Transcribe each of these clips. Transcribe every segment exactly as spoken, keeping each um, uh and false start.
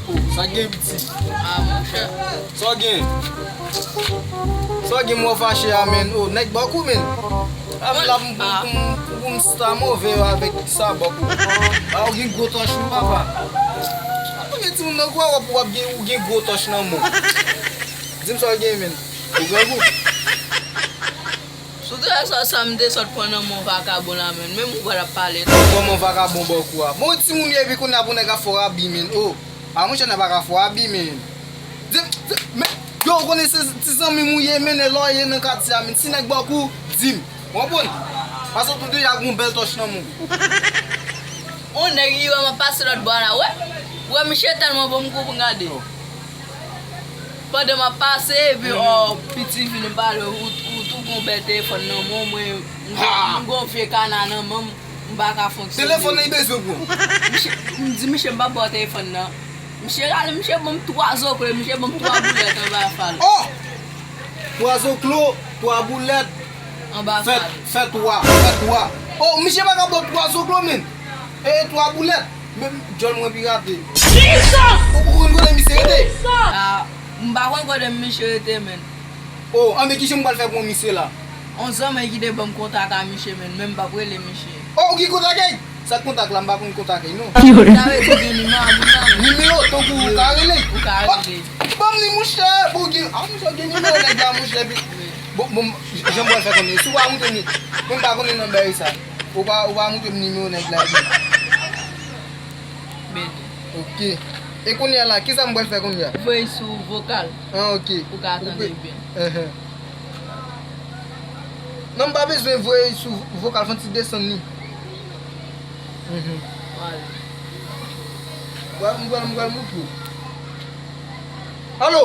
Oh, sa gen piti? Ah, monchè. Sa w gen? Sa w gen, mwen fache a, men? Oh, nèg bòkou, men. A, la, m, m, m, m, m sta move avèk sa bòkou. Ah, ou gen gwo tòch, wi, papa. A, konbyen timoun nan kwa w ap, w ap gen, ou gen gwo tòch nan men w? Di m sa w gen, men. Ou grangou? Sou trè sa, sa m te sot pran nan men yon vakabon la, men. Menm ou pa t ap pale. Pran men yon vakabon bòkou a. Bon, timoun ye, epi kounye a pou nèg ap fè w abi, men. Oh, a, monchè, nèg pa ka fè w abi, men. Di, di, men, yo, ou konnen se ti zanmi m ou ye, men, e lè w ye nan katye a, men. Si nèg bòkou, di m. Ou konprann? Paske ou deja gen yon bèl tòch nan men w. On nèg li wè m ap pase lòt bò a la, wè. Wè, misye tèlman bon, m kou pou m gade. Pandan m ap pase, epi, oh, piti vin pale, ou, ou tou gon bèl telefòn nan men w, mwen, m gon, m gon vye kana nan men m, m pa ka fonksyone. Telefòn nan, li bezwen pran. Misye, m di misye m p ap ba w telefòn nan. Misye rale, misye ban m twa zoklo, misye ban m twa boulèt anba fal. Oh! Twa zoklo, twa boulèt. Anba fè, fal. Fè twa, fè twa. Oh, misye pa ka ba w twa zoklo, men. E twa boulèt. Men djòl mwen pirate. Jesus! Ou, ou konn kote misye rete? Jesus! Ah, m pa konn kote misye rete, men. Oh, anben, kijan m pral fè pou misye la? On zanmi ki te ban m kontak a misye, men, men m p ap rele misye. Oh, ou gen kontak a l? Sa k kontak la, m pa konn kontak a l, non. Sa vle di gen nimewo a moun nan, men. Nimewo, tankou ou ka rele? Ou ka rele. Oh, ban m li, monchè, bon, gen, ah, monchè, gen nimewo nèg la, monchè, epi, bon, bon, jan m pral fè konnen, si w pa montre m li, mwen m pa konnen nan bagay sa. Ou pa, ou pa montre m nimewo nèg la, epi. Beni. Ok. E kounye a la, kisa m pral fè kounye a? Voye sou vokal. Ah, ok. Ou ka tande byen. Enhen. Non, m pa bezwen voye sou vokal, fò n ti desann li. Mhm. Wè, m pral, m pral moutre w. Alo!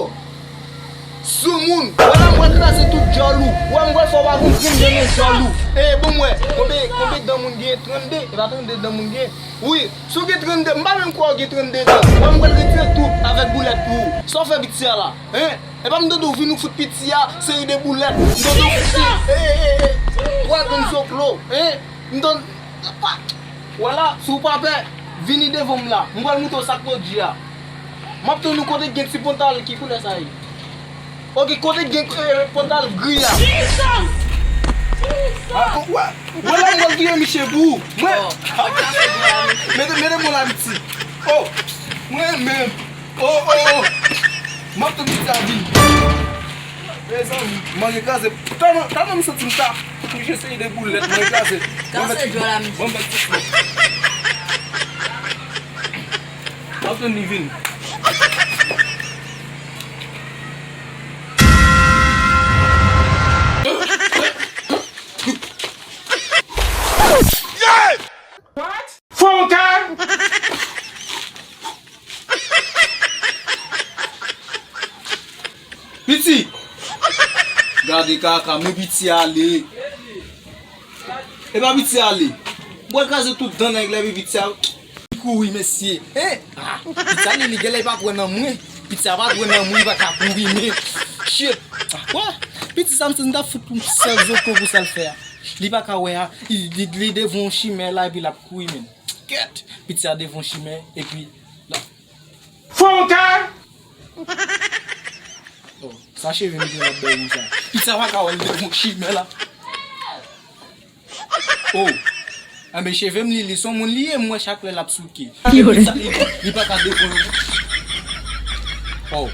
Soumoun! Wè la, m pral kraze tout djòl ou. Wè, m pral fè w pa konprann renmen djòl ou. E, bon, m wè, konbyen, konbyen dan moun gen? Trannde? E pa trannde dan moun gen? Wi, si w gen trannde, m pa menm kwè w gen trannde dan. Wè, m pral retire tout avèk boulèt pou ou. Sa w fè piti a la? Hein? E pa m tande w vin ou fout piti a seri de boulèt. M tande w fout li, e, e, e, twa grenn zoklo, hein? M tande, wala, si w pa pè, vini devan m la. M pral montre w sa k pwodui a. M ap tann ou kote k gen ti pantal ki koulè sa ye. Ok, kote k gen, e, pantal gri a. Ah, wè, wè la m pral touye misye pou ou. Mwen, mete, mete mwen la piti. Oh, mwen menm. Oh, oh, oh. M ap tou piti a vin. Mezanmi, mwen kraze. Tèlman, tèlman m santi m ta touche seri de boulèt, mwen kraze. Bon, kase djòl la, misye. Bon, bèl ti. M ap tann li vin. Yeah! Fon kè! Piti! Gade kaka, men piti ale. E pa piti ale. M pral kraze tout dan nèg la, epi piti a kouri, mesye. Hein? Ah, piti ale, li genlè pa kwè nan mwen. Piti a pa kwè nan mwen, li pa ka kouri, men. Shit! Ah, kwa? Piti sa, m santi m ta fout yon sèl zoklo pou sa l fè a. Li pa ka wè a, li, li, li devan yon chimè la, epi l ap kouri, men. Kèt! Piti a devan chimè, epi la. Fon kè! Oh, sa cheve m gen ap bèl konsa. Piti a pa ka wè l devan chimè la. Oh! Anben, cheve m li, li se yon moun li ye, m wè chak lè l ap souke. Epi sa, li, li pa ka devan yon. Oh!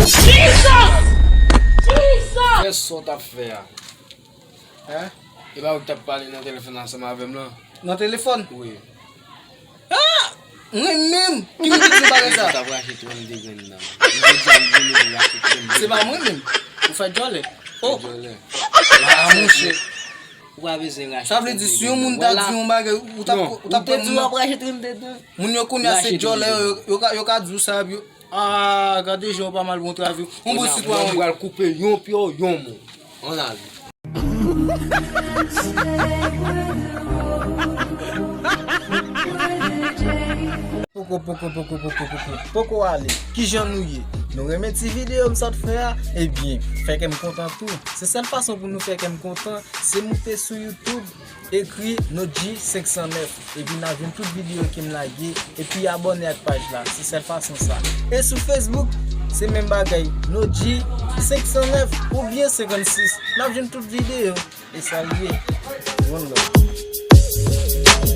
Jesus! Jesus! Fè sa w t ap fè a. Hein? E pa ou ki t ap pale nan telefòn ansanm avè m lan? Nan telefòn? Wi. Ah! Mwen menm ki vin di w bagay sa. Ou t ap rache trannde grenn nan. M te di a m vini pou rache trannde. Se pa mwen menm. Ou fè djòlè. Oh! Fè djòlè. Ah, monchè. Ou pa bezwen rache. Sa vle di si yon moun ta di yon bagay, ou t ap, ou t ap pran moun nan. Ou te di w ap rache trannde dan. Moun yo kounye a se djòlè yo, yo ka, yo ka di w sa, yo, ah, gade jan w pa mal bon travay. Yon bon sitwayen. Mwen pral koupe yon pye w, yon mou. Ann ale. Poko, poko, poko, poko, poko. Poko ale. Kijan nou ye? Nou renmen ti videyo m sot fè a? Ebyen, fè kè m kontan tou. Se sèl fason pou nou fè kè m kontan, se moute sou YouTube, ekri Nodji senk san nèf, epi n ap jwenn tout videyo ke m lage, epi abòne ak paj la. Se sèl fason sa. E sou Facebook, se menm bagay, Nodji senk san nèf oubyen senkannsis. N ap jwenn tout videyo. E sa l ye. One love.